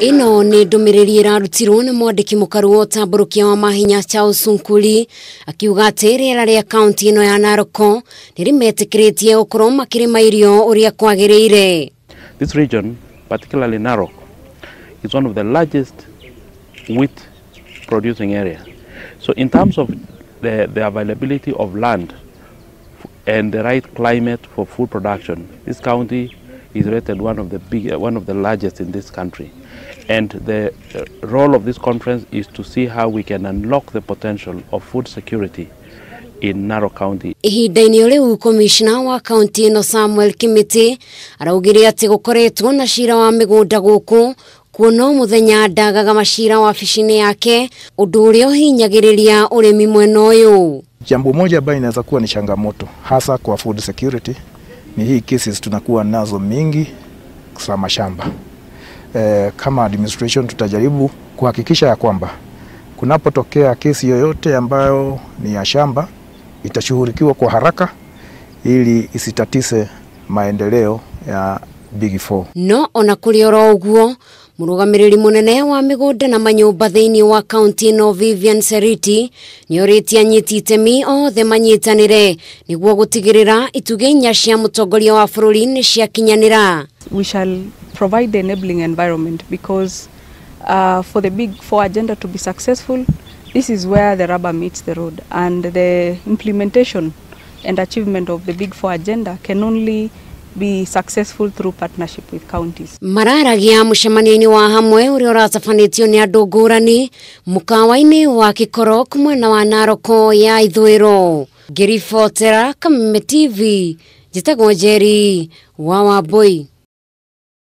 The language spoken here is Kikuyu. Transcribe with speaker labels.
Speaker 1: Ĩno nĩ ndũmĩrĩri ĩrarutirwo nĩ mwandĩki mũkaru wa ũtambũrũkia wa mahinya Charles Sunkuli akiuga atĩ rĩera rĩa kaunti ĩno ya Narok nĩ rĩmetĩkĩrĩtie gũkorwo makĩrĩma irio ũrĩa kwagĩrĩire.
Speaker 2: This region, particularly Narok, is one of the largest wheat producing area. So in terms of the availability of land and the right climate for food production, this county is rated one of the big, one of the largest in this country. And the role of this conference is to see how we can unlock the potential of food security in Narok County.
Speaker 1: Ihinda-inĩ rĩu komishna wa kaunti ĩno Samuel Kimiti araugire atĩ gũkoretwo na cira wa mĩgũnda gũkũ kuona o mũthenya ndagaga macira wabici-inĩ yake ũndũ ũrĩa ũhinyagĩrĩria ũrĩmi mwena ũyũ.
Speaker 3: Jambo moja ambayo inaweza kuwa ni changamoto hasa kwa food security ni hii cases tunakuwa nazo mingi za mashamba. Kama administration tutajaribu kuhakikisha ya kwamba kunapotokea kesi yoyote ambayo ni ya shamba itashughulikiwa kwa haraka ili isitatise maendeleo ya Big Four.
Speaker 1: No ona kũrĩ oro ũguo mũrũgamĩrĩri mũnene wa mĩgũnda na manyũmba thĩinĩ wa kaunti ĩno Vivian Seriti nĩorĩtie anyiti itemi othe manyitanĩre nĩguo gũtigĩrĩra itugĩ inya cia mũtongoria wa bũrũri nĩ ciakinyanĩra.
Speaker 4: We shall provide the enabling environment because for the Big Four agenda to be successful, this is where the rubber meets the road, and the implementation and achievement of the Big Four agenda can only be successful through partnership with counties.
Speaker 1: Mararagia mũcemanio-inĩ wa hamwe ũrĩa ũratabanĩtio nĩ andũ ngũrani mũkawa-inĩ wa Gĩkorok mwena wa Narok ya ithũĩro. Ngĩribotera Kameme TV, njĩtagwo Njeri wa Wambui.